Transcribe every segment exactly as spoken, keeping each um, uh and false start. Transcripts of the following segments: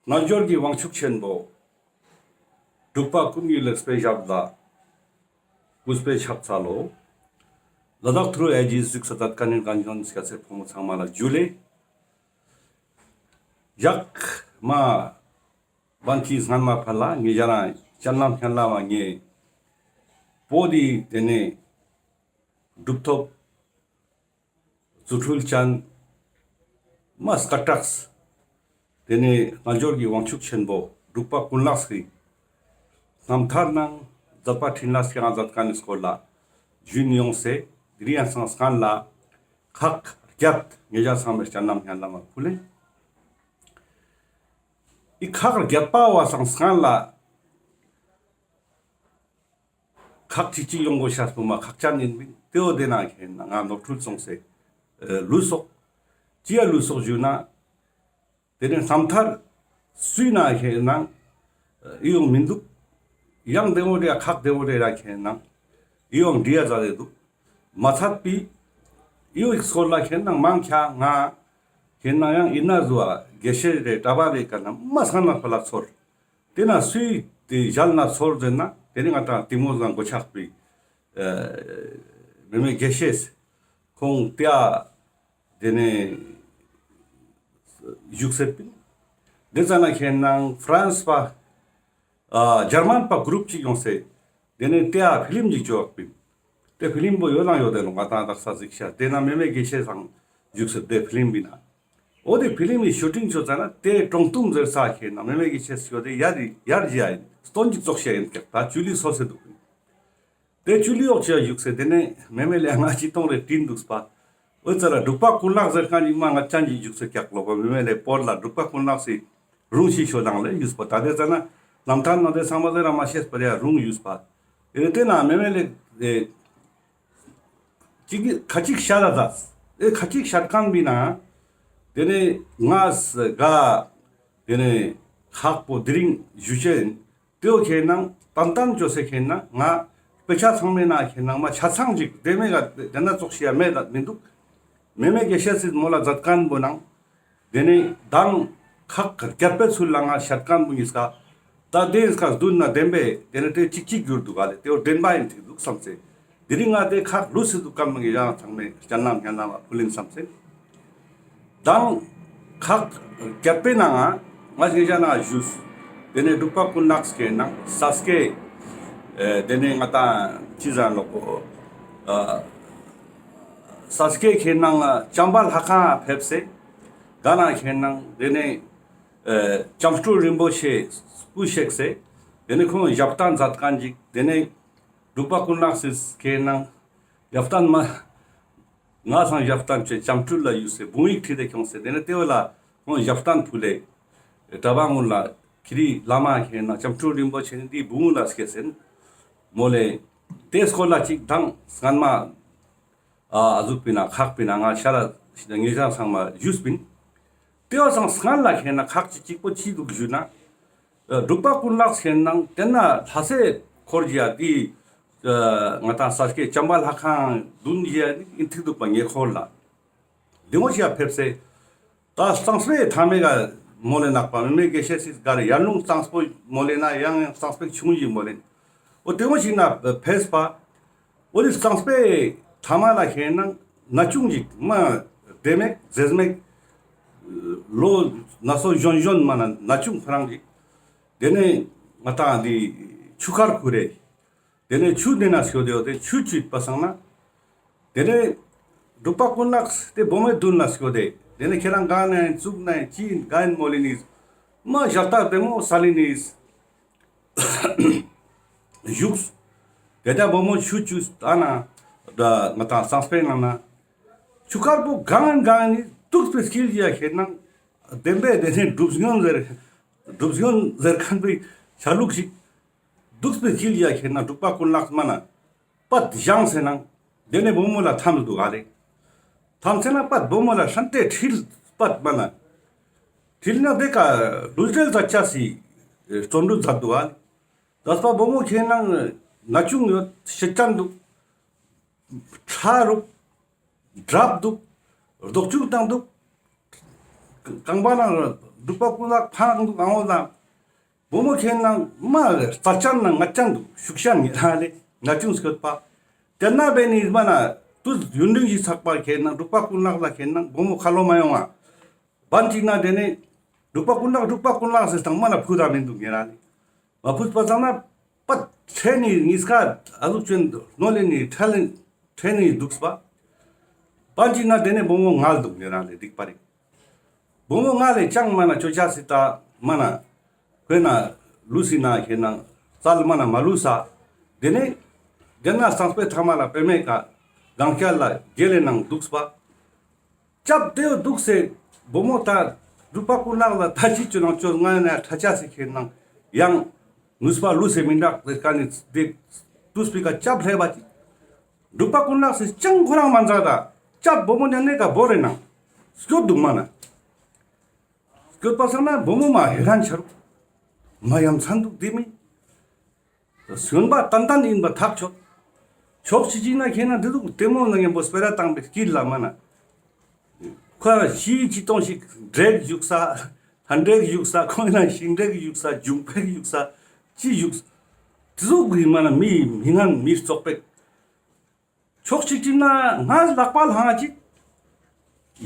རྣལ་འབྱོར་གྱི་དབང་ཕྱུག་ཆེན་པོ། འབྲུག་པ་ཀུན་གྱི་ལེགས་པའི་ཞབས་ལ་གུས་པས་ཕྱག་འཚལ་ལོ། ལ་དྭགས་ཐུ་རུ་ཨེ་ཇིས་བཞུགས་ས་ཛད་ཁན་ནི་རྒན་གཞོན་སྐྱ་སེར་ཕོ་མོ་ཚང་མ་ལ་ཇུ་ལེ། ཞག་མ་བན་ཅིག་སྔན་མ་ཕར་ལ་ངེ་ཞ་རང་སྤྱན་ལམ་སྙན་ལམ་མ་ངེ་པོ་ཏི་ཏེ་ནེ་གྲུབ་ཐོབ་རྫུ་འཕྲུལ་ཅན་མ་སྐད་གྲགས། ཏེ་ནེ་རྣལ་འབྱོར་གྱི་དབང་ཕྱུག་ཆེན་པོ་འབྲུག་པ་ཀུན་ལེགས་སི་རྣམ་ཐར་ནང་མཛད་པ་འཕྲིན་ལས་སྐྱོང་ཛད་ཁན་ནི་སྐོར་ལ་ཞུས་ཡོང་སེ། དེ་རིང་ཡང་སང་སྔན་ལ་ཁག་བརྒྱད་ངེ་ཞ་ཚང་མའི་སྤྱན་ལམ་སྙན་ལམ་མ་ཕུལ་ལེ། འི་ཁག་བརྒྱད་པ་བོ་སང་སྔན་ལ་ཁག་ཅིག་ཅིག་ཡོང་གོས་ཤེས་པོ་མ་ཁག་ཅན་ཨིན་པིན། ཏེ་བོ་ཏེ་ནང་ཁེ་ན་ང་ནོར་འཁྲུལ་སོང་སེ་ལུས་སོག། ཅི་ཡ་ལུས་སོག་ཞུ་ན། ཏེ་ནེ་རྣམ་ཐར་སུའི་ནང་ཁེ་ན་འི་ཡོང་མི་འདུག། ཡང་ཏེ་བོ་རེ་ཁག་ཏེ་བོ་རེ་ར་ཁེ་ན་འི་ཡོང་བྲི་ཡ་ཛད་དེ་འདུག། མ་ཚད་པའི་འི་བོའི་སྐོར་ལ་ཁེ་ན་མང་ཆེ་ང་ཁེ་ན་ཡང་ཨིན་ན་ཟུ་བ་དགེ་བཤེས་རེ་གྲྭ་པ་རེ་ཀ་ན་མ་སྔན་མ་ཕར་ལ་ཚོར། ཏེ་ན་སུའི་ཏེ་ཞལ་ན་ཚོར་ཟེར་ན་ཏེ་ནེ་ང་ཏང་ཏིང་མོ་ཟང་གོ་ཆག་པའི་ཨ་མེ་མེ་དགེ་བཤེས་ཁོང་ཏེ་ཡ་ཏེ་ནེ་བཞུགས་སེ་པིན། ཏེ་ཙ་ན་ཁེ་ན་ཧྥ་རན་སི་པ་ཨ་ཇར་མན་པ་གུ་རུབ་ཅིག་ཡོང་སེ་ཏེ་ནེ་ཏེ་ཡ་ཕི་ལིམ་ཅིག་ཅོ་ཡོད་པིན། ཏེ་ཕི་ལིམ་བོ་ཡོད་དང་ཡོད་དེ་ནོ་ང་ཏང་དག་ས་གཟིགས་ཤེས། ཏེ་ན་མེ་མེ་དགེ་བཤེས་སང་བཞུགས་སེ་ཏེ་ཕི་ལིམ་བི་ན། འོ་ཏེ་ཕི་ལིམ་བི་ཤུ་ཊིང་ཅོ་ཙ་ན་ཏེ་ཀྲོང་ཏུམ་ཟེར་ས་ཁེ་ན་མེ་མེ་དགེ་བཤེས་ཡོད་དེ་ཡར་ཡར་ཞིག་ཡ་ཨིན། སྟོན་ཅིག་ཙོགས་ཤིག་ཨིན་ཀྱག། ད་ཅུ་ལི་སོ་སེ་འདུག་པིན། ཏེ་ཅུ་ལི་འོག་ཅིག་བཞུགས་སེ་ཏེ་ནེ་མེ་མེ་ལེ་ང་ཅི་ཏོང་རེ་དྲིན་འདུག་པ། འོ་ཙ་ལ་འབྲུག་པ་ཀུན་ལེགས་ཟེར་ཁན་ཅིག་མ་ང་ཅན་ཅིག་བཞུགས་སེ་ཀྱག་ལོ་པ། མེ་མེ་ལེ་པོར་ལ་འབྲུག་པ་ཀུན་ལེགས་སི་རུང་ཞིག་ཤོ་དང་ལེ་ཡུས་པ། ད་ཏེ་ཙ་ན་རྣམ་ཐར་ནང་ཏེ་ཚང་མ་ཟེར་ར་མ་ཤེས་པ་རེ་ཡ་རུང་ཡུས་པ། ཨེ་ཏེ་ན་མེ་མེ་ལེ་ཨེ་ཅིག་ཁ་ཅིག་ཤ་ལ་ད་ཨེ་ཁ་ཅིག་ཤད་ཁན་བི་ན་ཏེ་ནེ་ང་ས་ག་ཏེ་ནེ་ཁག་པོ་དེ་རིང་ཞུ་ཅེན། ཏེ་བོ་ཁེ་ན་ཏན་ཏན་ཅོ་སེ་ཁེ་ན་ང་དཔེ་ཆ་ཚང་མའི་ནང་ཁེ་ན་མ་ཆ་ཚང་ཅིག་ཏེ་མེ་ག་ཏེ་ན་ཙོགས་ཤིག་ཡ་མེད་ད་མི་འདུག། མེ་མེ་དགེ་བཤེས་སི་མོལ་ལ་ཛད་ཁན་བོ་ནང་ཏེ་ནེ་དང་ཁག་བརྒྱད་པའི་ཚུལ་ལ་ང་ཤད་ཁན་བོ་ཉིས་ཀ་ད་ཏེ་ཉིས་ཀ་བསྡུར་ན་བདེན་པས་ཏེ་ནེ་ཏེ་ཅིག་ཅིག་གྱུར་འདུག་ག་ལེ། ཏེ་བོ་བདེན་པ་ཨིན་ཐིག་འདུག་བསམ་སེ། དེ་རིང་ང་ཏེ་ཁག་ལུས་སེ་འདུག་ཀ་མ་ངེ་ཡང་ཚང་མའི་སྤྱན་ལམ་སྙན་ལམ་མ་ཕུལ་ཨིན་བསམ་སེ། དང་ཁག་བརྒྱད་པའི་ནང་ང་ང་ཞིག་ཞན་ན་ཞུས། ཏེ་ནེ་འབྲུག་པ་ཀུན་ལེགས་ཁེ་ན་ས་སྐྱའི་ཨེ་ཏེ་ནེ་ང་ཏང་ཅི་ཟེར་ལོ་གོ་ཨ་ས་སྐྱའི་ཁེ་ན་བྱམས་པ་ལྷ་ཁང་ཕེབས་སེ་ག་ན་ཁེ་ན་ཏེ་ནེ་ཨེ་བྱམས་སྤྲུལ་རིན་པོ་ཆེ་སྐུ་གཤེགས་སེ་ཏེ་ནེ་ཁོང་ཞབས་བརྟན་མཛད་ཁན་ཅིག། ཏེ་ནེ་འབྲུག་པ་ཀུན་ལེགས་སི་ཁེ་ན་ཞབས་བརྟན་མ་ང་སང་ཞབས་བརྟན་ཅོས་བྱམས་སྤྲུལ་ལ་ཡུས་སེ་བུང་ཡིག་ཁྲིད་དེ་ཁྱོངས་སེ་ཏེ་ནེ་ཏེ་བོ་ལ་ཁོང་ཞབས་བརྟན་ཕུལ་ལེ། གྲྭ་པ་ངོ་ལ་ཁྱེ་རི་བླ་མ་ཁེ་ན་བྱམས་སྤྲུལ་རིན་པོ་ཆེ་ནི་འདི་བུང་ལ་སྐྱེས་སེ་མོལ་ལེ། ཏེ་སྐོར་ལ་ཅིག་དང་སྔན་མ་ཨ་ཟུག་པིན་ན་ཁག་པིན་ན་ང་ཤ་ལ་ངེ་ཅག་ཚང་མ་ཞུས་པིན། ཏེ་བོ་སང་སྔན་ལ་ཁེ་ན་ཁག་ཅིག་ཅིག་པོ་ཅི་འདུག་ཞུས་ན། འབྲུག་པ་ཀུན་ལེགས་ཁེ་ན་ཏེ་ན་ལྷ་སའི་འཁོར་གྱི་ཡ་འདི་ང་ཏང་ས་སྐྱའི་བྱམས་པ་ལྷ་ཁང་མདུན་གྱི་ཡ་འདི་ཨིན་ཐིག་འདུག་པ་ངེ་འཁོར་ལ། འདི་མོ་ཞིག་ཡ་ཕེབས་སེ་ད་གཙང་སྤོས་ཐ་མའི་ག་མོལ་ལེ་ནག་པ་མེ་མེ་དགེ་བཤེས་སི་ག་རེ་ཡར་ལུང་གཙང་སྤོས་མོལ་ལེ་ན་ཡང་ཡང་གཙང་སྤོས་ཆུང་ཞིག་མོལ་ལེ། འོ་ཏེ་མོ་ཞིག་ན་ཕེབས་པ། འོ་དེ་གཙང་སྤོས་ཐ་མ་ལ་ཁེ་ན་ན་ཆུང་ཞིག་མ་བདེ་མེད་ཟེར་མེད་ལོ་ན་སོ་གཞོན་གཞོན་མ་ན་ན་ཆུང་ཁོ་རང་ཞིག། ཏེ་ནེ་ང་ཏང་འདི་ཆུ་ཁར་ཁུར་རེ། ཏེ་ནེ་ཆུ་ཏེ་ན་སྐྱོད་དེ་ཡོད་དེ་ཆུ་ཅིག་པ་སང་ན། ཏེ་ནེ་འབྲུག་པ་ཀུན་ལེགས་ཏེ་བུ་མོའི་མདུན་ལ་སྐྱོད་དེ། ཏེ་ནེ་ཁྱེ་རང་ག་ནེ་ཙུག་ནེ་ཅི་ག་ཨིན་མོལ་ལེ་ནི། མ་ཞག་ཏ་བདེ་མོ་ས་ལེ་ནི། བཞུགས། ཏེ་ད་བུ་མོ་ཆུ་ཆུ་ཨ་ན་ད་ང་ཏང་གཙང་སྤོས་ནང་ན་ཆུ་ཁར་པོ་གང་གང་ནི་དུག་པའི་སྐྱིལ་ཡ་ཁེ་ན་བདེན་པའི་ཏེ་ནེ་གྲུབ་སྙོན་ཟེར་གྲུབ་སྙོན་ཟེར་ཁན་པའི་ཆ་ལུགས་ཤིག་དུག་པའི་སྐྱིལ་ཡ་ཁེ་ན་འབྲུག་པ་ཀུན་ལེགས་མ་ན་པད་བཞེངས་སེ་ན་ཏེ་ནེ་བུ་མོ་ལ་ཐམས་འདུག་ག་ལེ། ཐམས་སེ་ན་པད་བུ་མོ་ལ་ཧྲན་ཏེ་ཁྲིལ་པད་མ་ན་ཁྲིལ་ན་ཏེ་ཀ་ལུས་འབྲེལ་ཛད་ཅེས་སི་བརྩོན་འགྲུས་ཛད་འདུག་ག་ལེ། ད་ལྟ་བུ་མོ་ཁེ་ན་ན་ཆུང་ཡོད། ཤེད་ཅན་འདུག། ཁྲ་རུག། དྲབ་འདུག། རྡོག་ཆུང་བཏང་འདུག། རྐང་པ་ནང་ འབྲུག་པ་ཀུན་ལེགས་ཕང་འདུག་ཨང་འོ་ད། བུ་མོ་ཁེན་ན་མ་རྩ་ཅན་ན་ང་ཅན་འདུག་ཤུགས་ཤན་ངེ་རང་ལེ་ང་ཅུང་སྐྱོད་པ། དེ་ན་བེ་ནི་མ་ན་དུས་ཡུན་རིང་ཞིག་ཚག་པ་ཁེན་ན་འབྲུག་པ་ཀུན་ལེགས་ལ་ཁེན་ན་བུ་མོ་ཁ་ལོ་མ་ཡོང་ང་། བན་ཅིག་ན་དེ་ནི་འབྲུག་པ་ཀུན་ལེགས་འབྲུག་པ་ཀུན་ལེགས་ཟེར་སྟངས་མ་ན་ཕུད་ད་མི་འདུག་ངེ་རང་ལེ། མ་ཕུད་པ་ཙམ་ན་པད་ཁྲེ་ནི་ཉིས་ཀ་ཨ་ཟུག་ཅན་ནོ་ལེ་ནི་ཁྲེ་ལེ་ཁྲེ་ནི་འདུག་པ། བན་ཅིག་ན་དེ་ནི་བུ་མོ་ངལ་འདུག་ངེ་རང་ལེ་འགྲིག་པ་རེད། བུ་མོ་ང་ལེ་ཅང་མ་ན་ཅོ་ཅ་སི་ཏ་མ་ན་ཁོས་ན་ལུས་སི་ན་ཁེན་ན་ཙལ་མ་ན་མ་ལུས་ས། དེ་ནེ་དེ་ན་སངས་པའི་ཐ་མ་ལ་པེ་མེ་ཀ་གང་སྐྱ་ལ་རྒྱལ་ལེ་ནང་འདུག་པ། ཅབ་དེའོ་འདུག་སེ་བུ་མོ་ཏ་འབྲུག་པ་ཀུན་ལེགས་ལ་ད་ཅི་ཅོ་ནང་ཅོ་ང་ན་ཁྲ་ཅ་སི་ཁེན་ན་ཡང་ནུས་པ་ལུས་སེ་མི་འདུག་ཟེར་ཀ་ནི་དེ་དུས་པི་ཀ་ཅབ་ལྷེ་བ་ཅི། འབྲུག་པ་ཀུན་ལེགས་སི་ཅང་ཁོ་རང་མ་མཛད་ད་ཅབ་བུ་མོ་ཉན་ནེ་ཀ་བོ་རེ་ནང་སྐྱོད་འདུག་མ་ན། སྐྱོད་པ་སང་ན་བུ་མོ་མ་ཧེ་རན་ཆ་རུག་མ་ཡ་མཚན་འདུག་དེ་མི་སོན་པ་ཏན་ཏན་ཡིན་པ་ཐག་ཆོད། ཕྱོགས་གཅིག་ཅིག་ན་ཁེན་ན་འདི་འདུག་ལྟད་མོ་ནང་ཡན་པོ་སྤེ་ར་བཏང་པའི་དཀྱིལ་ལ་མ་ན་ཁོ་ཤི་ཅི་གཏོང་ཞིག་འདྲེག་བཞུགས་ས་ལྷ་འདྲེག་བཞུགས་ས་ཁོང་ན་ཤིང་འདྲེག་བཞུགས་ས་འབྱུང་པེག་བཞུགས་ས་ཅི་བཞུགས་དེ་ཟུག་གི་མ་ན་མི་མི་ངན་མི་བཙོག་པེག་ཕྱོགས་གཅིག་ཅིག་ན་ང་ལག་པ་ལྷང་ཅིག་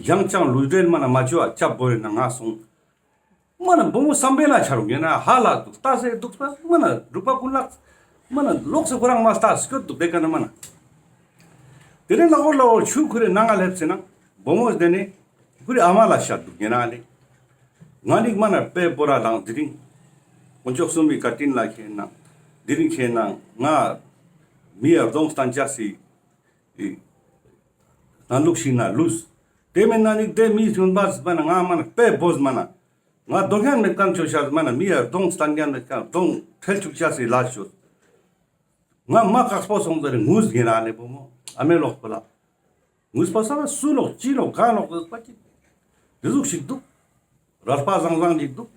ཡང་ཅང་ལུས་འབྲེལ་མ་ན་མ་ཅོ་ཨ་ཅབ་བོ་རེ་ན་ང་སོང་། མ་ན་བུ་མོ་བསམ་པའི་ལ་ཆ་རུ་ངེ་ན་ཧ་ལ་འདུག་ལྟ་སེ་འདུག་པ་མ་ན་འབྲུག་པ་ཀུན་ལེགས་མ་ན་ལོག་སེ་ཁོ་རང་མ་ལྟ་སྐྱོད་འདུག་དེ་ཀ་ན་མ་ན། དེ་ནེ་ལ་འོ་ལ་འོ་ཆུ་ཁུ་རེ་ནང་ང་སླེབས་སེ་ན་བུ་མོ་དེ་ནེ་ཁུ་རེ་ཨ་མ་ལ་ཤ་འདུག་ངེ་ན་ལེ། ང་ནི་མ་ན་དཔེ་བོ་ར་ལང་དེ་རིང་དཀོན་མཆོག་གསུམ་མི་བཀའ་དྲིན་ལ་ཁེན་ན་དེ་རིང་ཁེན་ན་ང་མི་ཡ་གདོང་སྟན་ཅ་སི་ཨི། ནང་ལུགས་ཤིག་ན་ལུས། དེ་མེད་ན་ནི་དེ་མི་ཤོན་པ་ཟི་པ་ན་ང་མ་ན་དཔེ་བོ་ཟི་མ་ན། ང་དོ་ཁན་མེད་ཁན་ཆོ་ཤ་ཟི་མ་ན་མི་ཡ་གདོང་སྟན་ཁན་མེད་ཁན་གདོང་ཁྲེལ་ཆུག་ཤ་སི་ལ་ཤོད། ང་མ་ཀག་སྤོ་སོང་ཟེར་ངུས་ངེ་ར་ལེ་བུ་མོ་ཨ་མེ་ལོག་པོ་ལ། ངུས་པ་ས་ལ་སུ་ལོག་ཅི་ལོག་ག་ལོག་ཟི་པ་ཅི། དེ་ཟུག་ཞིག་འདུག་རལ་པ་བཟང་བཟང་ཞིག་འདུག་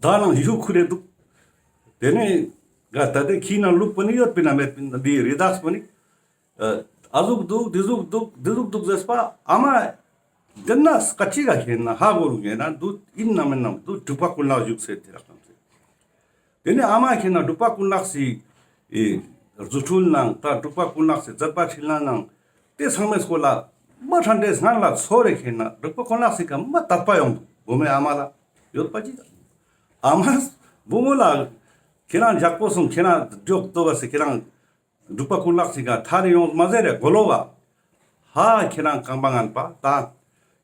ད་ནང་ཡུ་ཁུ་རེ་འདུག་དེ་ནེ་ག་ད་དེ་ཁྱི་ནང་ལུག་པོ་ནི་ཡོད་པིན་ན་མེད་པིན་ན་འདི་རི་དྭགས་པོ་ནི། ཨ་ཟུག་འདུག་འདི་ཟུག་འདུག་འདི་ཟུག་འདུག་ཟེར་པ་ཨ་མ། དེ་ན་སྐད་ཅིག་ག་ཁེན་ན་ཧ་གོ་རུ་ངེ་ན་འདུག་ཡིན་ན་མིན་ན་འདུག་འབྲུག་པ་ཀུན་ལེགས་བཞུགས་ཟེར་དེ་རག་ཙམ་ཟེར། དེ་ནེ་ཨ་མ་ཁེན་ན་འབྲུག་པ་ཀུན་ལེགས་སི་ཨེ་རྫུ་འཕྲུལ་ནང་ད་འབྲུག་པ་ཀུན་ལེགས་སི་མཛད་པ་འཕྲིན་ལས་ནང་དེ་ཚང་མའི་སྐོར་ལ་མ་ཕྲན་ཏེ་སྔར་ལ་ཚོར་རེ་ཁེན་ན་འབྲུག་པ་ཀུན་ལེགས་སི་ཀ་མ་དད་པ་ཡོང་འདུག་བུ་མོའི་ཨ་མ་ལ་ཡོད་པ་ཅི། ཨ་མ་བུ་མོ་ལ་ཁྱེད་རང་ཇག་པོ་སོང་ཁྱེད་རང་འཇོག་ཏོ་བ་སི་ཁྱེད་རང་འབྲུག་པ་ཀུན་ལེགས་སི་ཀ་ཐར་ཡོང་མ་ཟེར་རེ་གོ་ལོ་བ། ཧ་ཁྱེད་རང་རྐང་པ་ངན་པ་ད་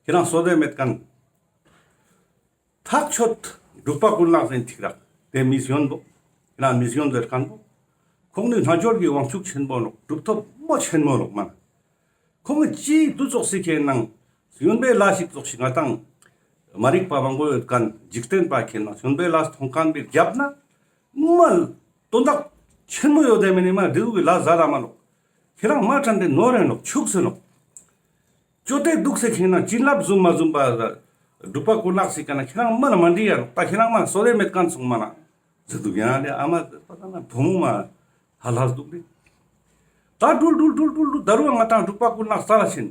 ཁྱེད་རང་སོ་དེ་མེད་ཁན། ཐག་ཆོད་འབྲུག་པ་ཀུན་ལེགས་ཟེར་ཐིག་རག་དེ་མི་སྐྱོན་པོ། ཁྱེད་རང་མི་སྐྱོན་ཟེར་ཁན་པོ། ཁོང་ནི་རྣལ་འབྱོར་གྱི་དབང་ཕྱུག་ཆེན་པོ་ནོག་གྲུབ་ཐོབ་མོ་ཆེན་མོ་ནོག་མ་ན། ཁོང་གི་ཅི་དུ་ཙོགས་སི་ཁེན་ན་སྐྱོན་པའི་ལས་ཤིག་ཙོགས་ཤིག་ང་དང་མ་རིག་པ་མང་པོ་ཡོད་ཁན་འཇིག་རྟེན་པ་ཁེན་ན་སྐྱོན་པའི་ལས་མཐོང་ཁན་པའི་རྒྱབ་ན་མ་དོན་དག་ཆེན་མོ་ཡོད་དེ་མེ་ནི་མ་འདི་ཟུག་གི་ལས་ཟ་ར་མ་ནོག་ཁྱེད་རང་མ་དྲན་ཏེ་ནོར་རེ་ནོག་ཆུག་སེ་ནོག་ཅོ་ཏེ་འདུག་སེ་ཁེན་ན་བྱིན་རླབས་ཟུམ་མ་ཟུམ་པ་འབྲུག་པ་ཀུན་ལེགས་སི་ཀ་ན་ཁྱེད་རང་མ་ན་མ་འདྲི་ཡ་རོག་ད་ཁྱེད་རང་མ་ན་སོ་རེ་མེད་ཁན་སོང་མ་ན་ཟེར་འདུག་ཡ་ན་ལེ་ཨ་མ་ཟེར་པ་ད་ན་བུ་མོ་མ་ཧ་ལས་འདུག་ལེ། ད་འགྲུལ་འགྲུལ་འགྲུལ་འགྲུལ་འགྲུལ་ད་རུང་ང་དང་འབྲུག་པ་ཀུན་ལེགས་ས་ལ་ཕྱིན།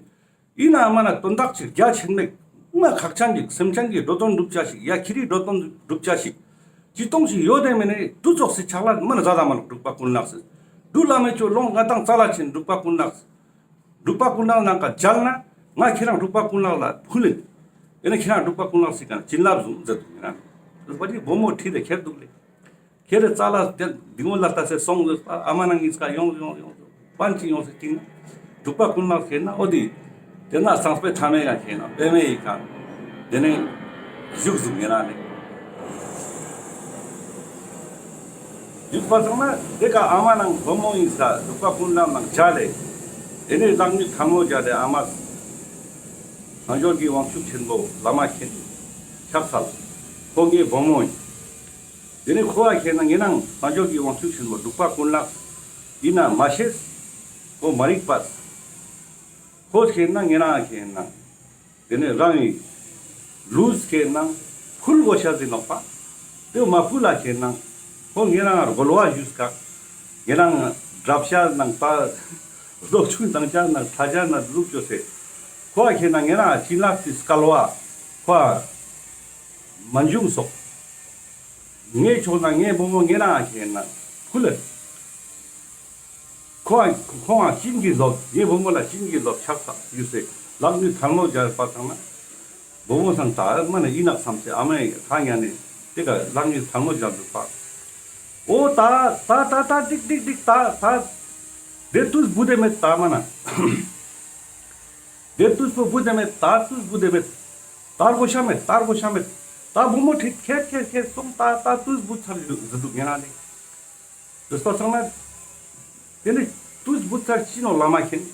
ཡིན་ན་མ་ན་དོན་དག་ཅིག་རྒྱ་ཆེན་མེད་མ་ཁག་ཅན་ཅིག་སེམས་ཅན་གྱི་འགྲོ་དོན་སྒྲུབ་བྱ་ཞིག་ཡ་ཁྱི་རིའི་འགྲོ་དོན་སྒྲུབ་བྱ་ཞིག་ཅི་གཏོང་ཞིག་ཡོད་དེ་མེ་ནི་དུ་ཙོགས་སི་ཆག་ལ་མ་ན་ཟ་ད་མ་ནོག་འབྲུག་པ་ཀུན་ལེགས་སི་འགྲུལ་ལ་མེ་ཅོ་ལོང་ང་དང་ས་ལ་ཕྱིན་འབྲུག་པ་ཀུན་ལེགས་སི། འབྲུག་པ་ཀུན་ལེགས་ནང་ཀ་མཇལ་ན་ང་ཁྱེད་རང་འབྲུག་པ་ཀུན་ལེགས་ལ་ཕུལ་ལེན། དེ་ནེ་ཁྱེད་རང་འབྲུག་པ་ཀུན་ལེགས་སི་ཀ་ན་བྱིན་རླབས་ཟུམ་ཟེར་འདུག་ཡིན་ན། འདུག་པ་ཅིག་བུ་མོ་ཁྲིད་དེ་ཁྱེར་འདུག་ལེ། ཁྱེར་རེ་རྩ་ལ་དེ་འདི་ངོ་ལ་ལྟ་སེ་སོང་ཟེར་པ་ཨ་མ་ནང་གཉིས་ཀ་ཡོང་ཡོང་ཡོང་པན་ཅིག་ཡོང་སེ་ཏིང་ན་འབྲུག་པ་ཀུན་ལེགས་ཁེན་ན་འོ་དི། དེ་ན་སངས་པའི་ཐ་མའི་ཀ་ཁེན་ན་པེ་མེ་ཡི་ཀ་དེ་ནེ་བཞུགས་ཟུག་ཡིན་ན་ནི། བཞུགས་པ་སོང་ན་དེ་ཀ་ཨ་མ་ནང་བུ་མོ་ཡིན་ས་འབྲུག་པ་ཀུན་ལེགས་ནང་མཇལ་ལེ། དེ་ནེ་ལག་གཉིས་ཐལ་མོ་སྦྱར་ཏེ་ཨ་མ་རྣལ་འབྱོར་གྱི་དབང་ཕྱུག་ཆེན་པོ་བླ་མ་མཁྱེན་ཕྱག་འཚལ། ཁོ་ངའི་བུ་མོ་ཡིན། དེ་ནེ་ཁོ་ཨ་ཁེན་ན་ངེ་རང་རྣལ་འབྱོར་གྱི་དབང་ཕྱུག་ཆེན་པོ་འབྲུག་པ་ཀུན་ལེགས་ཡིན་ན་མ་ཤེས། ཁོ་མ་རིག་པ། ཁོ་ཁེན་ན་ངེ་རང་ཁེན་ན། དེ་ནེ་རང་གི་ལུས་ཁེན་ན་ཕུལ་དགོས་ཤ་ཟིན་ནོག་པ། དེ་མ་ཕུལ་ལ་ཁེན་ན་ཁོ་ངེ་རང་རྒོལ་བ་ཞུས་ཀ། ངེ་རང་དགྲ་བཤའ་ནང་པ་རྡོ་ཆུང་དང་ཅག་ནང་ཁྲ་ཅག་ནང་ལུག་ཅོ་སེ། ཁོ་ཨ་ཁེན་ན་ངེ་རང་བྱིན་རླབས་སི་སྐལ་བ་ཁོ་ཨ། མ་འབྱུང་སོགས། ངའི་ཕྱོགས་ན་ངའི་བུ་མོ་ངེ་རང་ཁེ་ན་ཁུ་ལེ། ཁོང་ཁོང་ང་བྱིན་གྱིས་རློབས། ངའི་བུ་མོ་ལ་བྱིན་གྱིས་རློབས་ཆགས་ས་ཡོད་སེ་ལག་གཉིས་ཐལ་མོ་སྦྱར་བ་ཚང་ན། བུ་མོ་སང་ད་མ་ན་ཡིན་ནག་བསམ་སེ་ཨ་མའི་ཁ་ཉན་ནས་དེ་ཀ་ལག་གཉིས་ཐལ་མོ་སྦྱར་འདུག་པ། འོ་ད་ད་ད་ད་ཏིག་ཏིག་ཏིག་ད་ད་དེ་དུས་བུ་དེ་མེད་ད་མ་ན། དེ་དུས་པོ་བུ་དེ་མེད་ད་དུས་བུ་དེ་མེད། ད་གོ་ཤ་མེད་ད་གོ་ཤ་མེད། ད་བུ་མོ་ཁྲིད་ཁེར་ཁེར་ཁེར་སོང་ད་ད་དུས་བུ་ཚར་ཟི་འདུག་ཉན་ན་ནི། དུས་པ་ཚང་ན། དེ་ནི་དུས་བུ་ཚར་ཅི་ནོ་བླ་མ་མཁྱེན།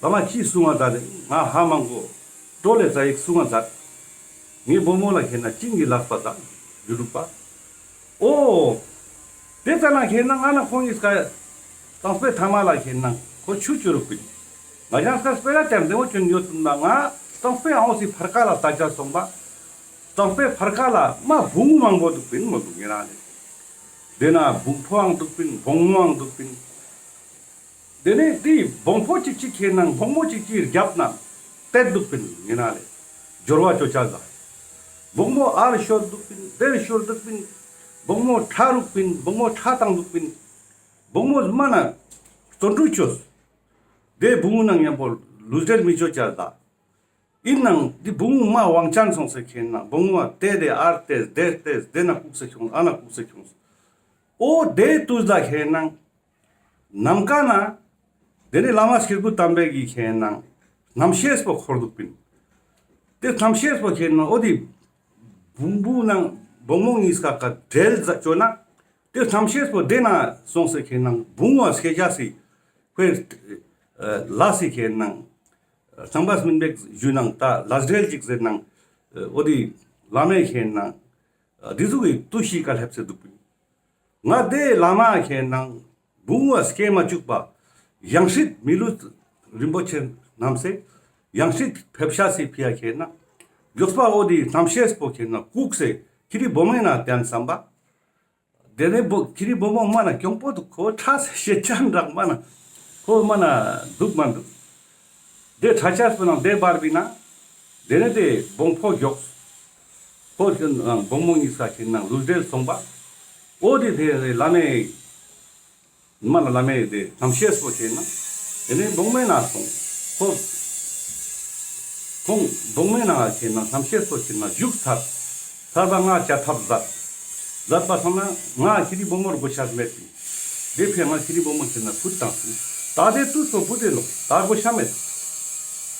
བླ་མ་ཅི་གསུང་ང་མཛད་དེ་ང་ཧ་མ་གོ། ཀྲོ་ལེ་ཙ་ཡིག་གསུང་ང་མཛད། ངའི་བུ་མོ་ལ་ཁེ་ན་བྱིན་གྱིས་བརླབས་པ་དང་ཡུ་རུབ་པ། འོ། དེ་ཙ་ན་ཁེ་ན་ང་ན་ཁོང་གི་སྐ་གཙང་པའི་ཐ་མ་ལ་ཁེ་ན་ཁོ་ཆུ་ཆུ་རུ་ཀུན། ང་ཅང་སྐ་སྤེ་ར་དེར་འདེ་མོ་ཆུན་ཡོད་དུ་ན་ང་གཙང་པའི་ཨང་སི་ཕར་ཀ་ལ་ལྟ་ཅ་སོང་པ། གཙང་པའི་ཕར་ཀ་ལ་མ་བུང་མང་པོ་འདུག་པིན་མོ་འདུག་ཉེ་རང་ལེ། དེ་ན་བུང་ཕོའང་འདུག་པིན་བུང་མོའང་འདུག་པིན། དེ་ནས་དེ་བོང་ཕོ་གཅིག་གཅིག་ཁེ་ནང་བོང་མོ་གཅིག་གཅིག་རྒྱབ་ན་ཏེ་འདུག་པིན་ཡིན་ན་ལེ། སྦྱོར་བ་ཅོ་ཅག་ལ། བོང་མོ་ཨར་ཤོར་འདུག་པིན་དེར་ཤོར་འདུག་པིན། བོང་མོ་ཁྲ་རུག་པིན་བོང་མོ་ཁྲ་བཏང་འདུག་པིན། བོང་མོ་མ་ན་བརྩོན་འགྲུས་ཅོས། དེ་བོང་མོ་ནང་མཉམ་པོ་ལུས་འབྲེལ་མི་ཅོ་ཅག་ལ། ཡིན་ནང་དེ་བོང་མོ་མ་དབང་ཅན་སོང་སེ་ཁེ་ནང་བོང་མོ་ཏེ་དེ་ཨར་ཏེ་དེར་ཏེ་དེ་ན་ཁུག་སེ་ཁྱོང་ཨ་ན་ཁུག་སེ་ཁྱོང་། འོ་དེ་དུས་ལ་ཁེ་ནང་། ནམ་མཁའ་ན། དེ་ནས་བླ་མ་སྐྱེས་བུ་དམ་པའི་གི་ཁེ་ནང་། རྣམ་ཤེས་པོ་འཁོར་འདུག་པིན། དེ་རྣམ་ཤེས་པོ་ཁེ་ནང་འོ་དེ། བོང་བུ་ནང་བོང་མོ་གཉིས་ཀ་ཀ་འབྲེལ་ཟ་ཅོ་ན། དེ་རྣམ་ཤེས་པོ་དེ་ན་སོང་སེ་ཁེ་ནང་བོང་བ་སྐྱེ་ཅ་སི། ཁོའི། ལ་སི་ཁེ་ནང་། ཚངས་པ་སྨིན་པའི་ཞུ་ནང་ད་ལ་འབྲེལ་ཅིག་ཟེར་ནང་། འོ་དེ། བླ་མའི་ཁེ་ནང་། དེ་ཟུག་གི་ཏུ་ཤི་ཀ་ལྷེབ་སེ་འདུག་པིན། ང་དེ་བླ་མ་ཁེ་ནང་བུང་བ་སྐྱེ་མ་བཅུག་པ། ཡང་སྲིད་མི་ལུས་རིན་པོ་ཆེ་བསྣམས་སེ། ཡང་སྲིད་ཕེབས་ཤ་སི་ཕི་ཡ་ཁེ་ནང་། མགྱོགས་པ་འོ་དེ་རྣམ་ཤེས་པོ་ཁེ་ནང་བཀུག་སེ་ཁྱི་རི་བུ་མོའི་ནང་བསྟན་བསམ་པ། དེ་ནས་བུ་ཁྱི་རི་བུ་མོ་མ་ན་གྱོང་པོ་འདུག་ཁོ་ཁྲ་སེ་ཤེད་ཅན་རག་མ་ན། ཁོ་མ་ན་འདུག་མ་འདུག་དེ་ཁྲ་ཆས་པོ་ནང་དེ་བར་བི་ན། དེ་ནས་དེ་བོང་ཕོ་མགྱོགས། ཁོ་ཁྱོད་ནང་བོང་མོ་གཉིས་ཀ་ཁྱོད་ནང་ལུས་འབྲེལ་སོང་པ། འོ་དེ་དེ་བླ་མའི། མ་ན་བླ་མའི་དེ་རྣམ་ཤེས་པོ་ཁྱོད་ནང་། དེ་ནས་བོང་མོའི་ནང་སོང་། ཁོ། ཁོང་བོང་མོའི་ནང་ཁྱོད་ནང་རྣམ་ཤེས་པོ་ཁྱོད་ནང་བཞུགས་ཚར། ཚར་བ་ང་བྱ་ཐབས་མཛད། མཛད་པ་སོང་ན་ང་ཁྱི་རི་བུ་མོར་གོ་ཆ་མེད་པིན། དེ་ཕི་ང་ཁྱི་རི་བུ་མོ་ཁྱོད་ནང་ཕུད་བཏང་སོང་། ད་དེ་དུས་སོ་བུ་དེ་ལོག་ད་གོ་ཤ་མེད།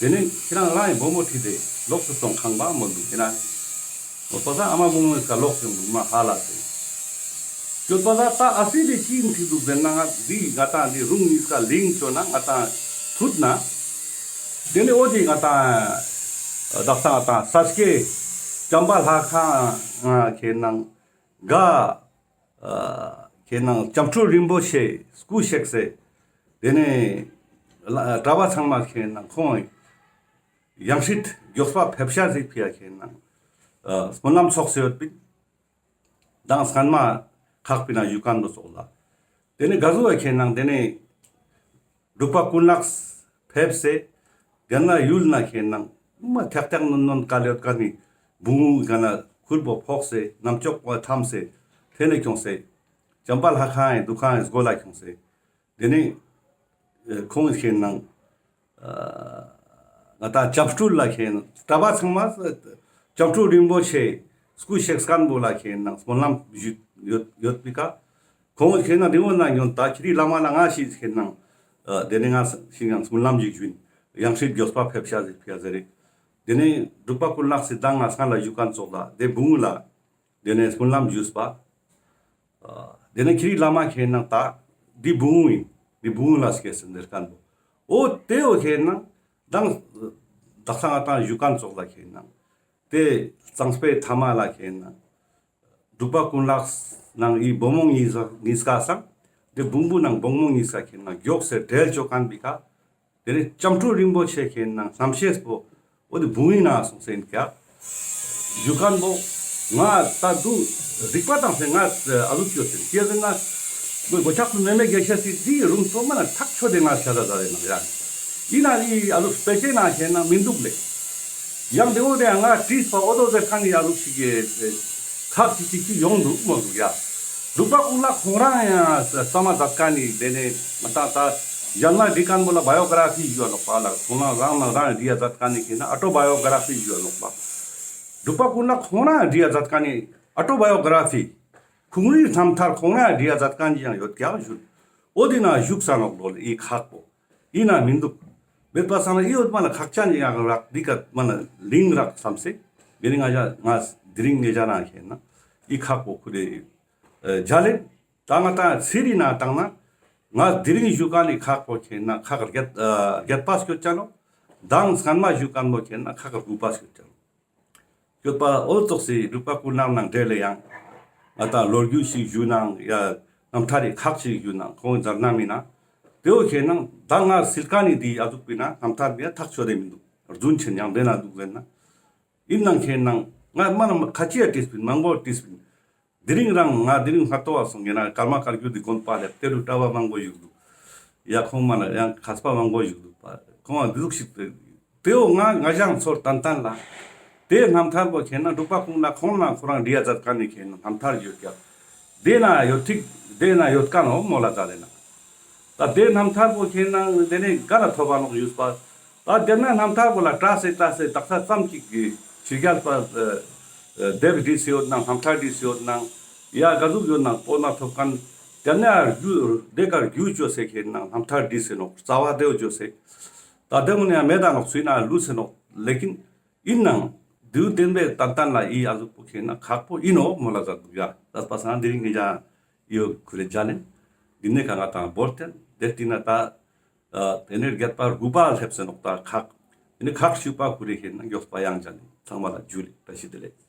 དེ་ནས་ཁྱེད་རང་རང་ཡི་བུ་མོ་ཁྲིད་དེ་ལོག་སུ་སོང་ཁང་པ་མོ་འདུག་ཁྱེད་རང་། འོ་པ་ས་ཨ་མ་བུ་མོ་ཀ་ལོག་སོང་འདུག་མ་ཧ་ལ་སེ། ཁྱོད་པ་ས་ད་ཨ་སི་དེ་ཅི་ཡིན་ཁྲིད་འདུག་ཟེར་ན་ང་འདི་ང་ཏང་འདི་རུང་གཉིས་ཀ་ལིང་ཅོ་ན་ང་ཏང་ཐུད་ན། དེ་ནས་འོ་དེ་ང་ཏང་བདག་ས་ང་ཏང་ས་སྐྱེ་བྱམས་པ་ལྷ་ཁང་ཁྱེད་ནང་ག་ཁྱེད་ནང་བྱམས་སྤྲུལ་རིན་པོ་ཆེ་སྐུ་གཤེགས་སེ། དེ་ནས་གྲྭ་པ་ཚང་མ་ཁྱེད་ནང་ཁོང་ཡང་སྲིད་མགྱོགས་པ་ཕེབས་ཤ་ཟིག་ཕི་ཡ་ཁྱེད་ནང་སྨོན་ལམ་ཚོགས་སེ་ཡོད་པིན། དང་སྔན་མ་ཁག་པི་ན་ཡུ་ཀན་པོ་ཙོགས་ལ། དེ་ནས་ག་ཟུག་ཡ་ཁྱེད་ནང་དེ་ནས་འབྲུག་པ་ཀུན་ལེགས་ཕེབས་སེ། དེ་ན་ཡུལ་ན་ཁྱེད་ནང་མ་ཐེག་ཐེག་ནོན་ནོན་ཀ་ལེ་ཡོད་ཀ་ནི་བུང་ག་ན་ཁུར་པོ་ཕོག་སེ་རྣམ་ཅོག་པོ་འཐམས་སེ། དེ་ནས་ཁྱོངས་སེ། བྱམས་པ་ལྷ་ཁང་ཡི་འདུ་ཁང་ཡི་སྒོ་ལ་ཁྱོངས་སེ། དེ་ནས་ཁོང་ཁྱེད་ནང་། ང་ཏང་བྱམས་སྤྲུལ་ལ་ཁྱེད་ནང་གྲྭ་པ་ཚང་མ་བྱམས་སྤྲུལ་རིན་པོ་ཆེ་སྐུ་གཤེགས་སྐམ་པོ་ལ་ཁྱེད་ནང་སྨོན་ལམ་ཞུས་ཡོད་ཡོད་པི་ཀ། ཁོང་ཁྱེད་ནང་རིང་བོ་ན་ཡོང་ད་ཁྱི་རི་བླ་མ་ལ་ང་ཞིག་ཁྱེད་ནང་། དེ་ནས་ང་ཞིག་ཡང་སྨོན་ལམ་ཞིག་ཞུས། ཡང་སྲིད་མགྱོགས་པ་ཕེབས་ཤ་ཟིག་ཕི་ཡ་ཟེར་རེ། དེ་ནས་འབྲུག་པ་ཀུན་ལེགས་སི་དང་ང་སྔ་ལ་ཡུ་ཀན་ཙོགས་ལ་དེ་བུང་ལ། དེ་ནས་སྨོན་ལམ་ཞུས་པ། དེ་ནས་ཁྱི་རི་བླ་མ་ཁྱེད་ནང་ད་འདི་བུང་ཡིན། འདི་བུང་ལ་སྐྱེས་སེ་འདིར་ཀན་པོ། འོ་དེ་འོ་ཁྱེད་ནང་དང་། དག་ས་ང་ཏང་ཞུ་ཀན་ཙོགས་ལ་ཁྱེད་ནང་། དེ་གཙང་པའི་ཐ་མ་ལ་ཁྱེད་ནང་། འབྲུག་པ་ཀུན་ལེགས་ནང་ཨི་བུ་མོ་གཉིས་ཀ་སང་། དེ་བུང་བུ་ནང་བུང་མོ་གཉིས་ཀ་ཁྱེད་ནང་མགྱོགས་སེ་འབྲེལ་ཅོ་ཀན་པི་ཀ། དེ་ནས་བྱམས་སྤྲུལ་རིན་པོ་ཆེ་ཁྱེད་ནང་རྣམ་ཤེས་པོ་འོ་དེ་བུང་ཡིན་ན་སོང་སེ་ཡིན་ཀྱག། ཞུ་ཀན་པོ་ང་ད་དུང་རིག་པ་དང་སེ་ང་ཨ་ལུ་སྐྱོ་སེ་སྐྱེ་ཟེར་ན་མོས་གོ་ཆག་ཏུ་མེ་མེ་རྒྱལ་ཤ་སི་དེ་རུང་ཚོ་མ་ན་ཐག་ཆོད་དེ་ང་ཤ་ད་ད་རེ་ན་ཡ་ཡིན་ན་ཨི་ཨ་ལུ་སྤེ་ཆེ་ན་ཁྱེད་ནང་མི་འདུག་ལེ། ཡང་དེ་བོ་དེ་ང་དྲིས་པ་འོ་དོ་ཟེར་ཁན་ནི་ཡ་ལུགས་ཤིག་གི་ཁག་ཅིག་ཅིག་ཅིག་ཡོང་འདུག་མོ་འདུག་ཡ། འབྲུག་པ་ཀུན་ལེགས་ཁོང་རང་ཡང་བསམ་མ་མཛད་ཁན་ནི་དེ་ནས་ང་ཏང་ད་གཞན་མ་འབྲི་ཁན་བོ་ལ་བ་ཡོ་གྲ་ཕི་ཞུ་བ་ནོག་པ་ལ་ཁོང་རང་རང་ནང་རང་འབྲི་ཡ་མཛད་ཁན་ནི་ཁེ་ན་ཨོ་ཊོ་བ་ཡོ་གྲ་ཕི་ཞུ་བ་ནོག་པ། འབྲུག་པ་ཀུན་ལེགས་ཁོང་རང་འབྲི་ཡ་མཛད་ཁན་ནི་ཨོ་ཊོ་བ་ཡོ་གྲ་ཕི། ཁོང་རའི་རྣམ་ཐར་ཁོང་རང་འབྲི་ཡ་མཛད་ཁན་ཅིག་ཡང་ཡོད་ཀྱག་ཞུ། འོ་དེ་ན་བཞུགས་ས་ནོག་ལོ་ལེ་ཨི་ཁག་པོ། ཨི་ན་མི་འདུག་མེད་པ་སང་ན་ཨི་འོ་མ་ན་ཁག་ཅན་ཅིག་ཡང་རག་འདི་ཀ་མ་ན་ལིང་རག་བསམ་སེ། དེ་རིང་ང་ཞ་ང་དེ་རིང་ངེ་ཞ་ན་ཁེ་ན་ཨི་ཁག་པོ་ཁུ་རེ་ཨེ་ཇ་ལེ། ད་ང་ཏང་ཚེ་རིང་ན་བཏང་ན་ང་དེ་རིང་བཞུགས་ཁན་ནི་ཁག་པོ་ཁེ་ན་ཁག་བརྒྱད་ཨ་བརྒྱད་པ་སྐྱོད་ཅ་ནོག་མདང་སྔན་མ་བཞུགས་ཁན་བོ་ཁེ་ན་ཁག་དགུ་པ་སྐྱོད་ཅ་ནོག་སྐྱོད་པ་འོ་ཙོགས་སི་འབྲུག་པ་ཀུན་ལེགས་ནང་འབྲེལ་ལེ་ཡང་ང་ཏང་ལོ་རྒྱུས་ཤིག་ཞུ་ནང་ཡ་རྣམ་ཐར་རི་ཁག་ཅིག་ཞུ་ནང་ཁོང་མཛད་ན་མིན་ན་དེ་བོ་ཁེ་ན་ད་ང་སིལ་ཀ་ནི་དེ་ཨ་ཟུག་པིན་ན་རྣམ་ཐར་མི་ཡ་ཐག་ཆོད་དེ་མི་འདུག་རྫུན་ཆེན་ཡང་དེ་ན་འདུག་ཟེར་ན། ཨིན་ནང་ཁེ་ན་ང་མ་ན་ཁ་ཅི་ཡ་བྲིས་པིན་མང་པོ་བྲིས་པིན། དེ་རིང་རང་ང་དེ་རིང་ཧ་ཏོ་བ་སོང་ངེ་ན་ཀརྨ་བཀའ་བརྒྱུད་དེ་དགོན་པ་ལེབ་དེ་རུ་གྲྭ་བ་མང་པོ་བཞུགས་འདུག་ཡ་ཁོང་མ་ན་ཡང་མཁས་པ་མང་པོ་བཞུགས་འདུག་པ་ཁོང་ང་འདི་ཟུག་ཞིག་དེ་བོ་ང་ང་ཞང་ཚོར་ཏན་ཏན་ལ། དེ་རྣམ་ཐར་བོ་ཁེ་ན་འབྲུག་པ་ཀུན་ལེགས་ཁོང་ན་ཁོ་རང་འབྲི་ཡ་མཛད་ཁན་ནི་ཁེ་ན་རྣམ་ཐར་ཡོད་ཀྱག་དེ་ན་ཡོད་ཐིག་དེ་ན་ཡོད་ཀ་ནོག་མོ་ལ་ད་ལེ་ན། ད་དེ་རྣམ་ཐར་བོ་ཁེ་ན་དེ་ནས་ག་ལ་ཐོབ་པ་ནོག་ཡུས་པ། ད་དེ་ན་རྣམ་ཐར་བོ་ལ་བཀྲ་སེ་བཀྲ་སེ་དག་ས་ཙམ་ཅིག་གི་ཕྱི་རྒྱལ་པ་ཨ་ཨ་དེབ་བྲིས་སེ་ཡོད་ནང་རྣམ་ཐར་བྲིས་སེ་ཡོད་ནང་ཡ་ག་ཟུག་ཡོད་ནང་པོ་ན་ཐོབ་ཁན་དེ་ན་རྒྱུ་དེ་གར་རྒྱུ་བཅོས་སེ་ཁེ་ན་རྣམ་ཐར་བྲིས་སེ་ནོག་རྩ་བ་དེ་བོ་བཅོས་སེ། ད་དེ་མོ་ནས་ཡང་མེད་ད་ནོག་ཚུལ་ན་ལུས་སེ་ནོག་ལེ་ཀིན། ཨིན་ནང་དུས་བསྟན་པའི་ཏན་ཏན་ལ་ཨི་ཨ་ཟུག་པོ་ཁེ་ན་ཁག་པོ་ཨིན་ནོག་མོ་ལ་ཟ་འདུག་ཡ། ད་པ་སང་དེ་རིང་ངེ་ཅག་ཡོད་ཁུ་རེ་ཇ་ལེན། དེ་ནས་ཁ་ང་ཏང་བོར་ཏེ་དེ་ཏི་ན་ད་ཨ་དེ་ནས་བརྒྱད་པ་དགུ་པ་སླེབས་སེ་ནོག་ད་ཁག་དེ་ནས་ཁག་བཅུ་པ་ཁུ་རེ་ཁེ་ན་མགྱོགས་པ་ཡང་ཇ་ལེན། ཚང་མ་ལ་ཇུ་ལེ་བཀྲ་ཤིས་བདེ་ལེགས།